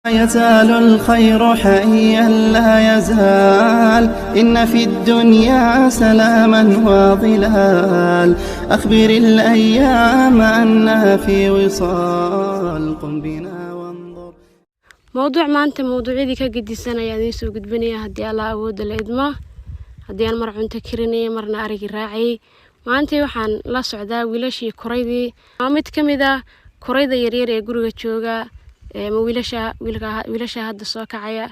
يزال الخير حيا لا يزال إن في الدنيا سلاما وظلال أخبر الأيام أنا في وصال قم بنا وانظر. Mowduuc maanta mowduucyadii ka gedisan ayaa idiin soo gudbinaya, haddii Allah awoodda la idmo. Haddii aan mar cunto karinayay, marna arigii raacayay, maantii waxaan la socdaa wiilashii kuraydii. Waa mid ka mid ah kurayda yaryar ee guriga jooga ma wiilasha, wiilka, wiilasha hadda soo kacaya,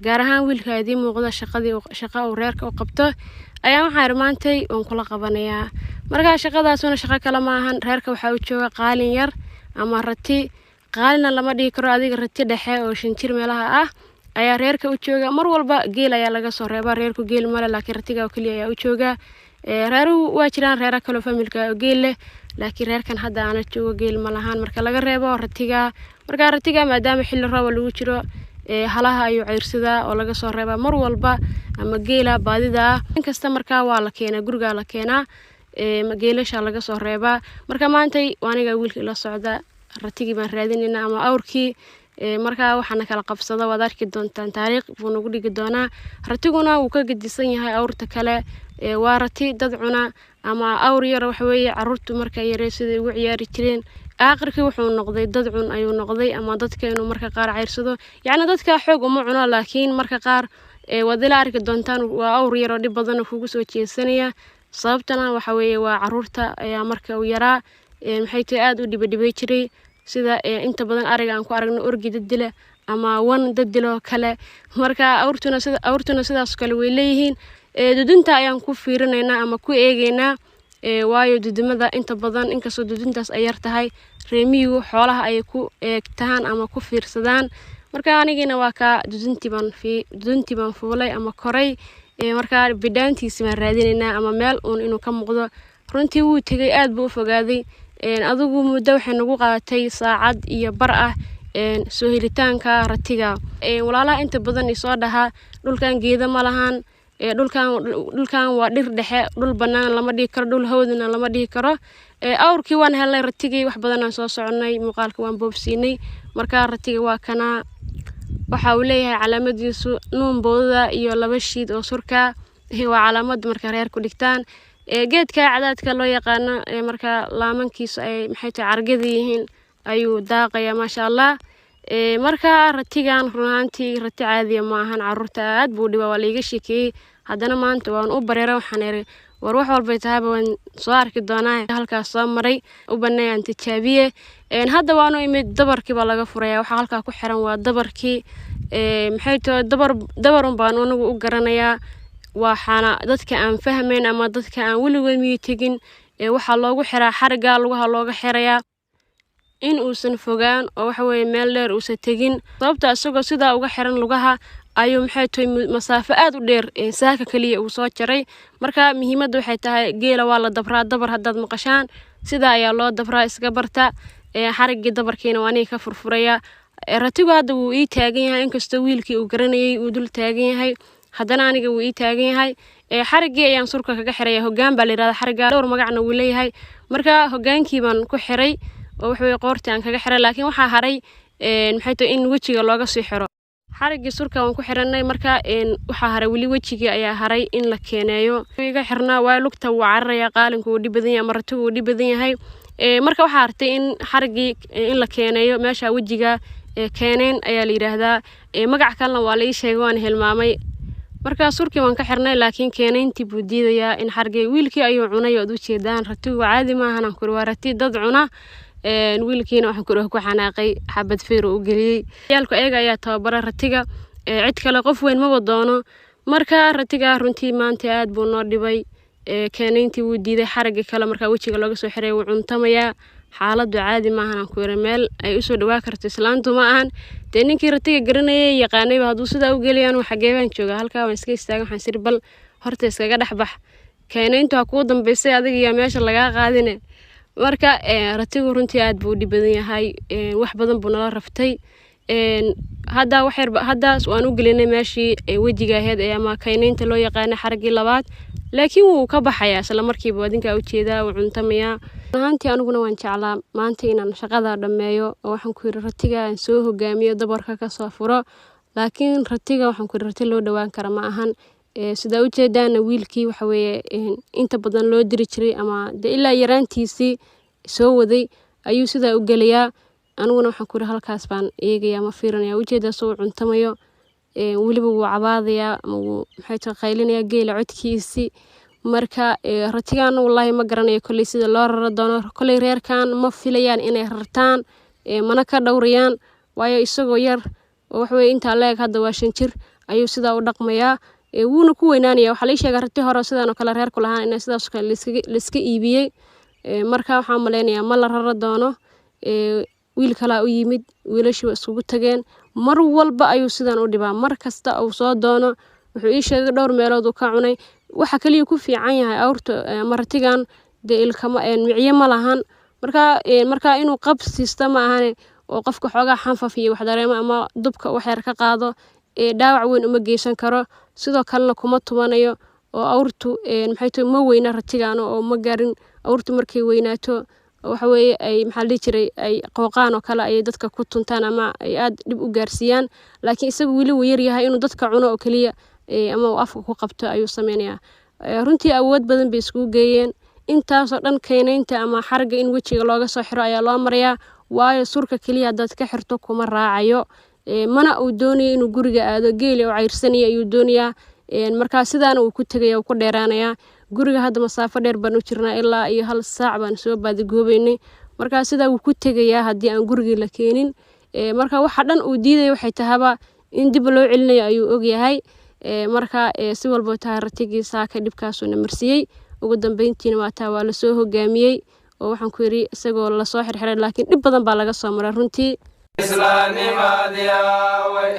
gaar ahaan wiilka idiin muuqda. Shaqadii shaqa uu reerka u qabto ayaa waxaan iri maantay waan kula qabanayaa. Markaa shaqadaasuna shaqo kale ma ahan. Reerka waxaa u jooga qaalin yar ama rati, qaalina lama dhihi karo, adiga rati dhexe oo 5 jir meelaha ah ayaa reerka u jooga. Mar walba geel ayaa laga soo reebaa, reerku geel male, laakiin ratiga oo keliya ayaa u jooga. Reeruhu waa jiraan, reero kaloo familka oo geel leh, laakiin reerkan hadda aana joogo geel ma lahaan marka laga reebo ratiga. Marka ratiga maadaama xilli rooba lagu jiro, halaha ayuu ceyrsadaa oo laga soo reebaa mar walba ama geela baadida ah inkasta. Markaa waa la keenaa, gurigaa la keenaa, geelasha laga soo reebaa. Marka maantay aniga wiilka ila socda ratigii baan raadinaynaa ama awrkii. Markaa waxaana kala qabsada waad arki doontaan, taariikh buu nagu dhigi doonaa. Ratiguna wuu ka gedisan yahay awrta kale. Waa rati dad cuna ama awr yar waxa weeye caruurtu markay yaree siday ugu ciyaari jireen. Aakhirkii wuxuu noqday dad cun ayuu noqday, ama dadka inuu marka qaar ceyrsado. Yacni dadka xoog uma cuno, laakiin marka qaar waad ila arki doontaan. Waa awr yar oo dhib badan oo kugu soo jeesanaya. Sababtana waxa weeye waa caruurta ayaa marka uu yaraa maxay tahay aada u dhibadhibay jiray, sida inta badan ariga aan ku aragno orgi dad dila ama wan dad dilo kale. Marka awrtuna sida awrtuna sidaas kale way leeyihiin. Dudunta ayaan ku fiirinaynaa ama ku eegeynaa, waayo dudumada inta badan, inkastoo duduntaas ay yar tahay, reemiyigu xoolaha ayay ku eegtaan ama ku fiirsadaan. Marka anigiina waa kaa duduntii baan fuulay ama koray. Markaa bidhaantiisi baan raadinaynaa ama meel uun inuu ka muuqdo. Runtii wuu tegay, aad buu u fogaaday. Adigu muddo waxay nagu qaadatay saacad iyo bar ah soo helitaanka ratiga. Walaalaha inta badan isoo dhahaa dhulkan geeda ma lahan, dhulkan waa dhir dhexe, dhul banaan lama dhihi karo, dhul hawdna lama dhihi karo. Awrkii waan helnay, ratigii wax badanaan soo soconay, muuqaalka waan boobsiinay. Markaa ratiga waa kanaa. Waxa uu leeyahay calaamadiisu nuun boodada iyo laba shiid oo surka, waa calaamad marka reer ku dhigtaan. Geedka cadaadka loo yaqaano, marka laamankiisu ay maxay tahay cargada yihiin ayuu daaqaya, maasha Allah. Marka ratigan run ahaantii rati caadiya ma ahan, caruurta aad buu dhibaa, waa laiga sheekeeyey. Haddana maanta waan u bareeray, waxaan iri war wax walbay tahayba waan soo arki doonaa. Halkaas soo maray u baneey aan tijaabiye. Hadda waanu imid, dabarkii baa laga furaya. Waxaa halkaa ku xiran waa dabarkii. Maxay tahay dabar? Dabarun baan anigu u garanayaa, waxaana dadka aan fahmayn ama dadka aan weligood miyi tegin. Waxaa loogu xiraa xariga lugaha looga xirayaa in uusan fogaan oo waxa weeye meel dheer uusan tegin. Sababta isagoo sidaa uga xiran lugaha ayuu maxay tahay masaafo aad u dheer saaka kaliya uu soo jaray. Marka muhiimadda waxay tahay geela waa la dabraa. Dabar haddaad maqashaan, sidaa ayaa loo dabraa, iska barta. Xariggii dabarkiina waa aniga ka furfuraya. Ratigu hadda wuu ii taagan yahay, inkastoo wiilkii uu garanayay uu dul taagan yahay, haddana aniga wuu ii taagan yahay. Xariggii ayaan surka kaga xiraya. Hoggaan baa la yirahdaa xarigga, dhowr magacna wuu leeyahay. Marka hoggaankii baan ku xiray oo waxa weye qoortii aan kaga xiray, laakiin waxaa haray maxay tahay in wejiga looga sii xiro. Xariggii surka waan ku xiranay. Marka waxaa haray weli wejigii ayaa haray in la keeneeyo. Iga xirnaa waayo lugta wuu cararaya, qaalinku wuu dhib badan yahay ama ratigu wuu dhib badan yahay. Marka waxaa hartay in xariggii in la keeneeyo meesha wejiga. Keeneen ayaa la yidhaahdaa, magac kalena waa la ii sheegay, waan hilmaamay. Marka surkii waan ka xirnay, laakiin keenayntii buu diidayaa in xarigii. Wiilkii ayuu cunay, ood ujeedaan. Ratigu caadi maahan aan kuri, waa rati dad cuna. Wiilkiina waxaan kuri ku xanaaqay, xabad feer u geliyey. Ciyaalku ayaga ayaa tababara ratiga, cid kale qof weyn maba doono. Marka ratiga runtii maanta aad buu noo dhibay, keenayntii wuu diiday. Xarigii kale markaa wejiga looga soo xiray wuu cuntamayaa. Xaaladdu caadi maahan aan ku yiri, meel ay usoo dhawaa karto islaantu ma ahan. Dee ninkii ratiga garanayay yaqaanayba hadduu sidaa u geliyaan, xagee baan joogaa? Halkaa waan iska istaagay, waxaan siri bal horta iskaga dhex bax, keenayntu ha kuu dambaysay, adiga iyo meesha lagaa qaadine. Marka ratigu runtii aad buu u dhib badan yahay, wax badan buu nala raftay. Hadda wax yar haddaas waan u gelinay meeshii wejiga ahayd ee ama kaynaynta loo yaqaanay xariggii labaad. Laakiin wuu ka baxayaa isla markiiba, adinkaa ujeedaa, wuu cuntamayaa. Ahaantii aniguna waan jeclaa maanta inaan shaqada dhammeeyo oo waxaan ku yiri ratiga aan soo hogaamiyo, dabarka kasoo furo. Laakiin ratiga waxaan ku yiri rati loo dhawaan kara ma ahan. Sidaa ujeedaana wiilkii waxa weeye inta badan loo diri jiray ama de ilaa yaraantiisii soo waday ayuu sidaa u gelayaa. Aniguna waxaan ku yiri halkaas baan eegaya, ma fiirinaya. Ujeedaa soo cuntamayo, weliba wuu cabaadayaa ama wuu maxay tahay qaylinayaa geela codkiisii. Marka ratigan wallaahi ma garanayo kolley sida loo raro doono. Kolley reerkan ma filayaan inay rartaan, mana ka dhowrayaan, waayo isagoo yar oo waxaweye intaa leeg, hadda waa 5 jir, ayuu sidaa u dhaqmayaa, wuuna ku weynaanaya. Waxaa lai sheegaa rati hore sidaan oo kale reerku lahaan in sidaas kale laiska iibiyey. Marka waxaan malaynayaa ma la raro doono. Wiil kalaa u yimid, wiilashii waa isugu tageen. Mar walba ayuu sidan u dhibaa, mar kasta uu soo doono. Wuxuu ii sheegay dhowr meelood uu ka cunay. Waxa kaliya ku fiican yahay awrta ama ratigan dee ilkama micyo ma lahan. Marka inuu qab siista ma ahane oo qofka xoogaa xanfaf iyo wax dareemo ama dubka wax yar ka qaado, dhaawac weyn uma geysan karo. Sidoo kalena kuma tumanayo oo awrtu maxay tahay ma weyna ratigan oo ma gaarin. Awrtu markay weynaato waxa weeye ay maxaa la dhihi jiray ay qooqaan oo kale ayay dadka ku tuntaan ama ay aad dhib u gaarsiiyaan. Laakiin isagu weli wuu yaryahay, inuu dadka cuno oo keliya ama uu afka ku qabto ayuu sameynayaa. Runtii awood badan bay iskugu geeyeen intaasoo dhan. Keenaynta ama xarga in wejiga looga soo xiro ayaa loo marayaa, waayo surka keliya haddaad ka xirto kuma raacayo, mana uu doonayo inuu guriga aado. Geeli oo cayrsanayo ayuu doonayaa. Markaa sidaana uu ku tegaya, uu ku dheeraanayaa guriga. Hadda masaafo dheer baan u jirnaa, ilaa iyo 1 saac baan soo baadigoobeynay. Markaa sidaa wuu ku tegayaa haddii aan gurigii la keenin. Marka waxa dhan uu diidaya waxay tahaba in dib loo celinayo ayuu ogyahay. Marka si walbo tahay ratigii saaka dhibkaasuu na marsiiyey. Ugu dambeyntiina waa taa, waa lasoo hogaamiyey oo waxaan ku yidhi isagoo lasoo xirxiray, laakiin dhib badan baa laga soo maray runtii.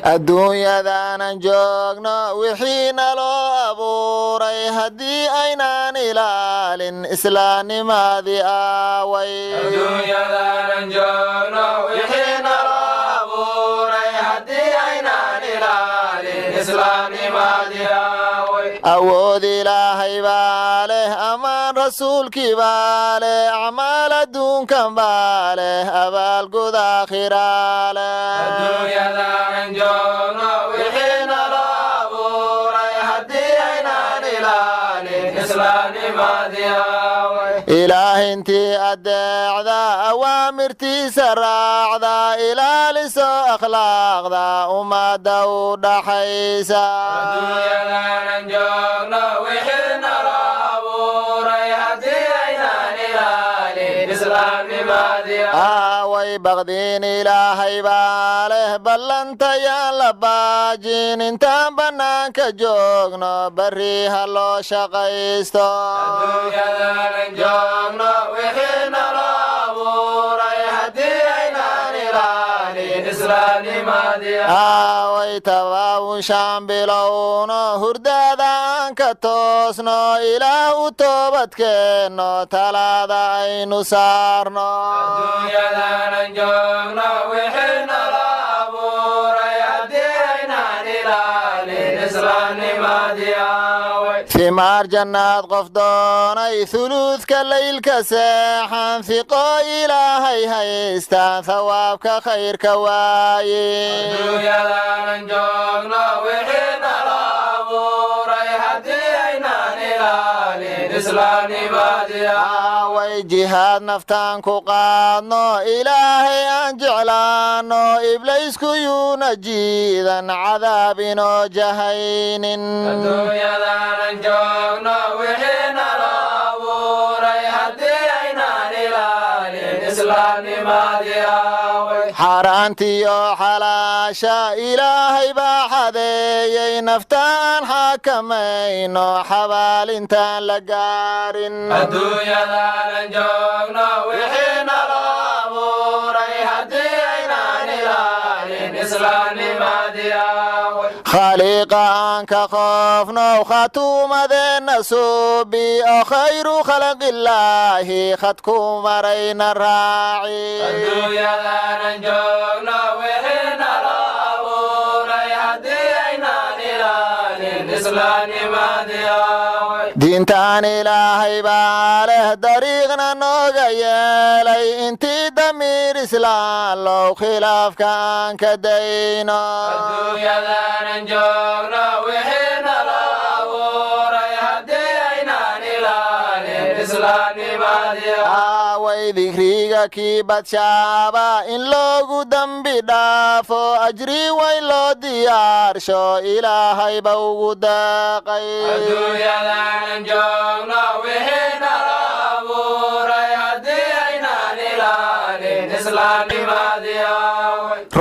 Adduunyadaanan joogno wixii naloo abuuray haddii aynaan ilaalin, islaamnimadii aaway? Adduunyadaanan joogno wixii naloo abuuray haddii aynaan ilaalin, islaamnimadii aaway? Awood Ilaahay baa leh, amaan rasuulkii baa leh, acmaal adduunkan baa leh, abaalgud aakhiraa leh. Adduunyadaanan joogno wixii naloo abuuray haddii aynaan ilaalin, islaamnimadii aaway? Ilaah intii adeecda, awaamirtiisa raacda, ilaaliso akhlaaqda, ummadda u dhaxaysa. Adduunyadaanan joogno wixii naloo abuuray haddii aynaan ilaalin, islaamnimadii Aaway? Baqdiin Ilaahay baa leh, ballantayaan la baajin. Intaan bannaanka joogno barri ha loo shaqaysto. Adduunyadaanan joogno wixii naloo abuuray haddii aynaan ilaalin, islaamnimadii Aaway? Tabaabushaan bilowno, hurdada aan ka toosno, Ilaah u toobadkeenno, talaada aynu saarno. Adduunyadaanan joogno wixii naloo abuuray haddii aynaan ilaalin, islaamnimadii aaway? Simaar jannaad qof doonay, thuluudka laylka seexan, fiqo Ilaahay haystaan, thawaabka khayrka waaye. Adduunyadaanan joogno wixii naloo abuuray haddii aynaan ilaalin, islaamnimadii Aaway? Jihaad naftaan ku qaadno, Ilaahay aan jeclaanno, Iblaysku yuuna jiidan, cadaab inoo jahaynin. Adduunyadaanan joogno wixii naloo abuuray haddii aynaan ilaalin, islaamnimadii aaway? Xaaraantiyo xalaasha Ilaahay baa xadeeyey, naftaan xakamayno, xabaalintaan la gaarin. Adduunyadaanan joogno wixii naloo abuuray haddii aynaan ilaalin, islaamnimadii aaway? Khaliiqa aan ka khoofno, khatuumadeenna suubi, oo khayru khalqillaahi khadku marayna raaci. Adduunyadaanan joogno wixii naloo abuuray haddii aynaan ilaalin, islaamnimadii aaway? Diintaan Ilaahay baa leh, dariiqna nooga yeelay. Intii damiir islaalow, khilaafka aan ka dayno. Adduunyadaanan joogno wixii nala abuuray, haddii aynaan ilaalin islaamnimadii. Aaway dikriga kii badshaaba in loogu dembi dhaafo, ajri way loo diyaarsho, Ilaahayba ugu deeqay. Adduunyadaanan joogno wixii nala abuuray, haddii aynaan ilaalin islaamnimadii.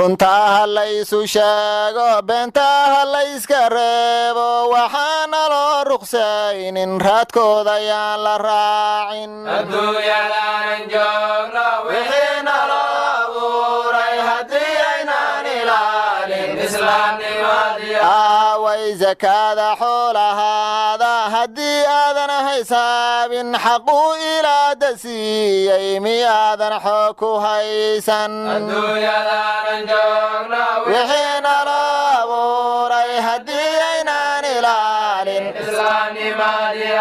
Runtaa ha laysu sheego, beentaa ha layska reebo. Waxaana loo ruqsaynin, raadkooda yaan la raacin. Adduunyadaanan joogno wixii nala abuuray, haddii aynaan ilaalin islaamnimadii. Aaway sakaada xoolahaada haddii aadan haysaabin, xaquu ilaada siiyey miyaadan xoog ku haysan? Adduunyadaanan joogno wixii nala abuuray haddii aynaan ilaalin islaamnimadii.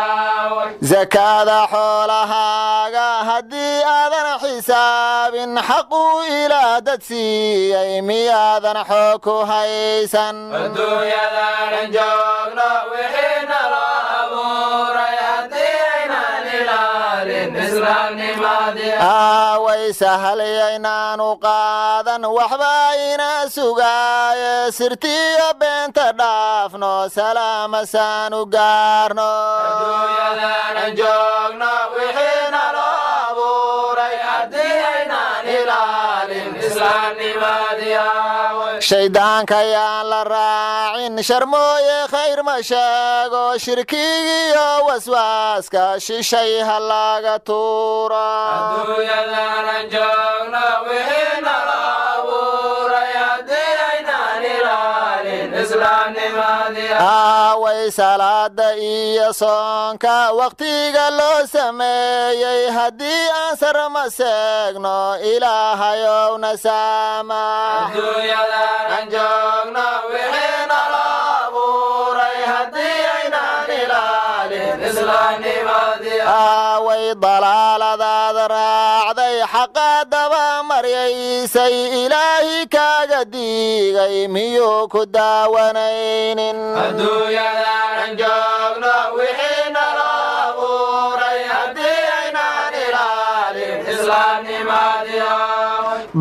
Sakaada xoolahaaga haddii aadan xisaabin, xaquu ilaadad siiyey miyaadan xoog ku haysan? Adduunyadaanan joogno wixii nala abuuray, haddii aynaan ilaalin islaamnimadii. Aaway sahalyaynaanu qaadan, waxba ina sugaaye. Sirtiyo beenta dhaafno, salaama saanu gaarno. Adduunyadaanan joogno wixii nala abuuray, haddii aynaan ilaalin islaamnimadii. Shayddaanka yaan la raacin, sharmooye khayr ma sheego. Shirkigiyo waswaaska shishay ha laga tuuro. Adduunyadaanan joogno wixii nala abuuray, haddii aynaan ilaalin islaamnimadii. Aaway salaada iyo soonka wakhtiga loo sameeyey haddii aan sarma seegno, Ilaahayowna saama. Adduunyadaanan joogno wixii nala abuuray, haddii aynaan ilaalin islaamnimadii. Aaway dalaaladaad raacday, xaqa daba maryaysay, Ilaahi kaaga diigay miyuu ku daawanaynin? Adduunyadaanan joogno wixii nala abuuray, haddii aynaan ilaalin islaamnimadii.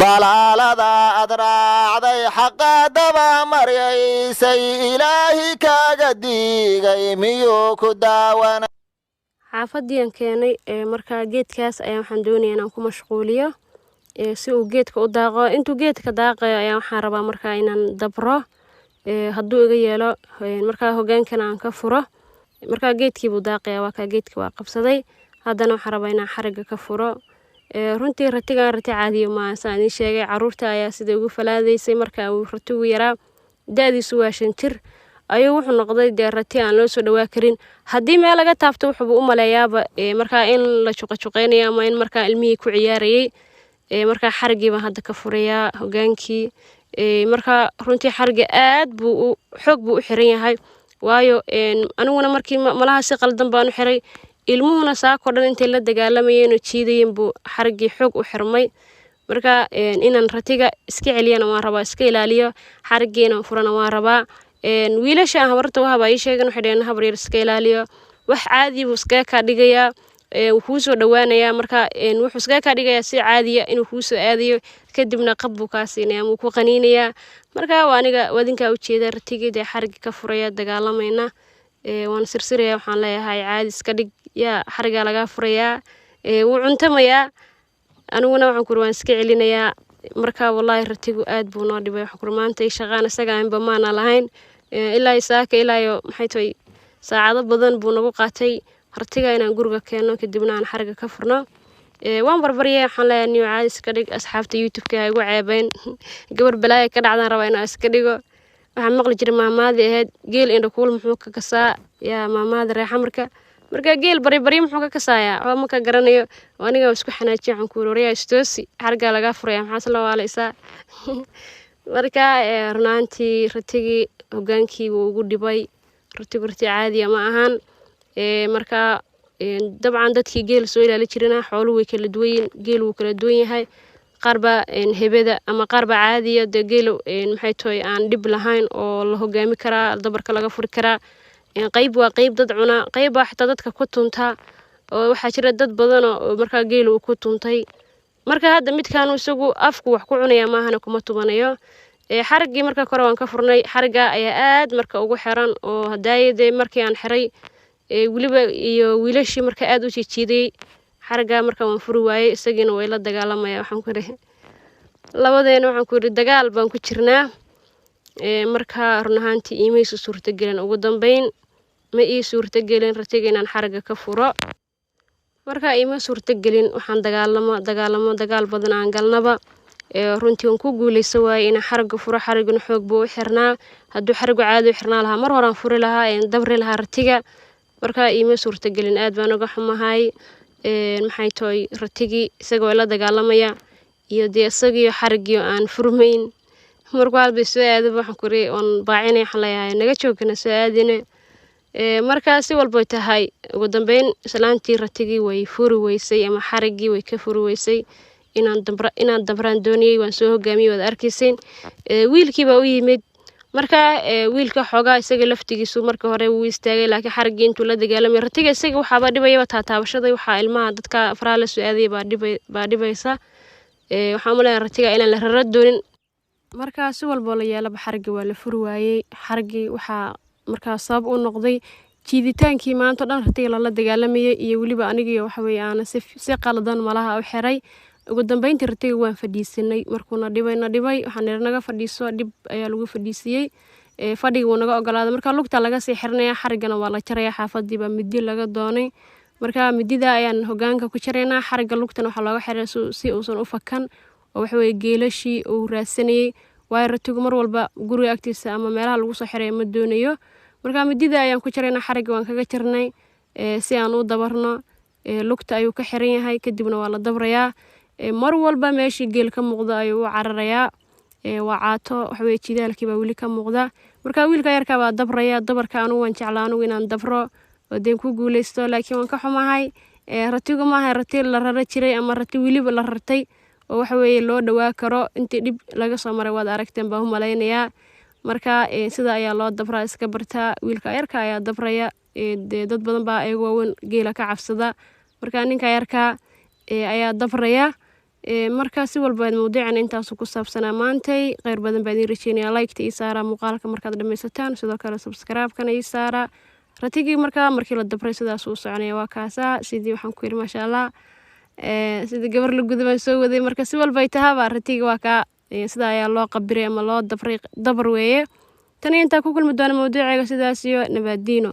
Dalaalada aad raacday, xaqa daba maryaysay, Ilaahi kaaga diigay miyuu ku daawanay? Xaafadiian keenay. Markaa geedkaas ayaa waxaan doonaya inaan ku mashquuliyo si uu geedka u daaqo. Intuu geedka daaqayo ayaa waxaan rabaa markaa inaan dabro, hadduu iga yeelo, markaa hogaankana aan ka furo. Markaa geedkiibuu daaqaya, waa kaa, geedka waa qabsaday. Haddana waxaan rabaa inaan xariga ka furo. Runtii ratigan rati caadiyo maaha, saan idiin sheegay. Caruurta ayaa sida ugu falaadaysay marka uu ratigu yaraa, da-diisu waa 5 jir, ayuu wuxuu noqday dee rati aan loo soo dhawaa karin. Haddii meel laga taabto, wuxuuba u maleeyaaba markaa in la juqajuqeynayo ama in markaa ilmihii ku ciyaarayay. Markaa xarigii baan hadda ka furayaa hogaankii. Markaa runtii xariga aad buu xoog buu u xiran yahay, waayo aniguna markii malaha si qaldan baan u xiray, ilmuhuna saakoo dhan intay la dagaalamayeen oo jiidayeen buu xariggii xoog u xirmay. Marka inaan ratiga iska celiyana waan rabaa, iska ilaaliyo, xariggii inaan furana waan rabaa. Wiilasha aan habarta u habaa ii sheegan, waxay dhaheen habar yar iska ilaaliyo, wax caadi buu iskaga kaa dhigayaa, wuu kuu soo dhawaanayaa. Marka wuxuu iskaga kaa dhigayaa si caadiya inuu kuu soo aadayo, kadibna qab buu kaa siinaya ama wuu ku qaniinayaa. Marka waa aniga wadinkaa ujeeda ratigii dee xarigii ka furaya, dagaalamayna, waan sirsiraya. Waxaan leeyahay caadi iska dhig, yaa xarigaa lagaa furayaa. Wuu cuntamayaa, aniguna waxaan kuri waan iska celinayaa. Marka wallaahi ratigu aad buu noo dhibay. Waxaan kuri maanta shaqaan isaga aanba maana lahayn ilaa isaaka ilaa maxay tahay, saacado badan buu nagu qaatay ratiga inaan guriga keenno, kadibna aan xariga ka furno. Waan barbaryay, waxaan leeyahay niyo caadi iska dhig, asxaabta YouTube-ka ha igu ceebeyn, gabar balaaya ka dhacdaan rabaa inaan iska dhigo. Waxaan maqli jiray maamaadii ahayd geel indha kuul muxuu ka kasaa, yaa maamaada reexamarka. Marka geel bari bari muxuu ka kasaayaa? Waxba ma ka garanayo. Aniga isku xanaajiya, waxaan ku yiri waryaa istoosi, xarigaa lagaa furaya, maxaase la waalaysaa? Marka runaantii ratigii hogaankii wuu ugu dhibay. Ratigu rati caadiya ma ahan. Marka dabcan dadkii geel soo ilaali jirana xooluhu way kala duwan yihiin, geel wuu kala duwan yahay. Qaar baa hebeda ama qaar baa caadiya dee geel maxay tahay aan dhib lahayn oo la hogaami karaa, dabarka laga furi karaa. Qayb waa qayb dad cuna, qayb baa xitaa dadka ku tunta, oo waxaa jira dad badan oo markaa geelu uu ku tuntay. Marka hadda midkaan isagu afku wax ku cunaya maahana kuma tubanayo. Xariggii marka kore waan ka furnay, xarigga ayaa aad marka ugu xiran oo hadaaye dee markii aan xiray weliba iyo wiilashii marka aad u jiijiiday xarigga, marka waan furi waayey, isagiina way la dagaalamaya. Waxaan ku idhi labadeena, waxaan ku idhi dagaal baan ku jirnaa. Marka run ahaantii iimaysu suurtagelin, ugu dambeyn ma ii suurtagelin ratiga inaan xarigga ka furo. Marka iima suurtagelin, waxaan dagaalamo dagaalamo dagaal badan aan galnaba, runtii waan ku guuleysan waayey inaan xarigga furo. Xarigguna xoog buu u xirnaa. Hadduu xariggu caadi u xirnaa lahaa, mar horaan furi lahaa, dabri lahaa ratiga. Marka iima suurtagelin, aad baan uga xumahay. Maxay tahay ratigii isagoo la dagaalamaya iyo dee isagiyo xariggii aan furmayn, markuu halbay soo aadaba waxaan kuri oon baacinay, waxaan leeyahay naga joogana soo aadine. Marka si walbay tahay, ugu dambeyn islaantii ratigii way furi weysay ama xariggii way ka furi weysay. Inaan dabraan doonayay, waan soo hogaamiyey, waad arkayseen. Wiilkii baa u yimid. Marka wiilka xoogaa isaga laftigiisu marka hore wuu istaagay, laakiin xariggii intuu la dagaalamay ratiga isaga waxaaba dhibayaba taataabashaday, waxaa ilmaha dadka faraha la soo aadaya baa dhibaysa. Waxaan umaleeyaa ratiga inaan la rara doonin. Marka si walboo la yeelaba xariggii waa la furi waayey. Xariggii waxaa markaa sabab u noqday jiiditaankii maanta o dhan ratiga lala dagaalamayay iyo weliba anigiyo waxaweye aana si qaladan malaha u xiray. Ugu dambeyntii ratiga waan fadhiisanay. Markuuna dhibay na dhibay, waxaan niri naga fadhiiso, dhib ayaa lagu fadhiisiyey. Fadhigi wuu naga ogolaaday. Marka lugta laga sii xiranaya, xariggana waa la jaraya. Xaafadii baa midi laga doonay, marka midida ayaan hogaanka ku jaraynaa. Xarigga lugtana waxaa looga xiray si uusan u fakan oo waxaweye geelashii uu raadsanayey, waayo ratigu mar walba guriga agtiisa ama meelaha lagu soo xiray ma doonayo. Marka midida ayaan ku jaraynaa, xarigga waan kaga jarnay si aan u dabarno. Lugta ayuu ka xiran yahay, kadibna waa la dabrayaa. Mar walba meeshii geel ka muuqda ayuu u cararayaa. Waa caato, waxaweye jidaalkii baa weli ka muuqda. Marka wiilka yarka baa dabraya dabarka. Anugu waan jeclaa anugu inaan dabro oo deen ku guuleysto, laakiin waan ka xumahay. Ratigu maaha rati la rara jiray ama rati weliba la rartay oo waxaweeye loo dhawaa karo. Intii dhib laga soo maray waad aragteen baan u malaynayaa. Marka sida ayaa loo dabraa, iska bartaa. Wiilka yarka ayaa dabraya. Dee dad badan baa ayagu waaweyn geela ka cabsada, marka ninka yarka ayaa dabraya. Marka si walba mawduucan intaasu ku saabsanaa maantay. Kheyr badan baa idiin rajeynaya. Liketa ii saara muuqaalka markaad dhammaysataan, sidoo kale subscribe-kana ii saara. Ratigii markaa markii la dabray sidaas uu soconaya, waa kaasaa. Sidii waxaan ku yidhi maasha Allah, sidii gabar la guda baan soo waday. Marka si walbay tahaba ratiga waa kaa, sida ayaa loo qabiray ama loo dabray, dabar weeye. Tani intaa ku kulmi doona mawduuceega, sidaas iyo nabaadiino.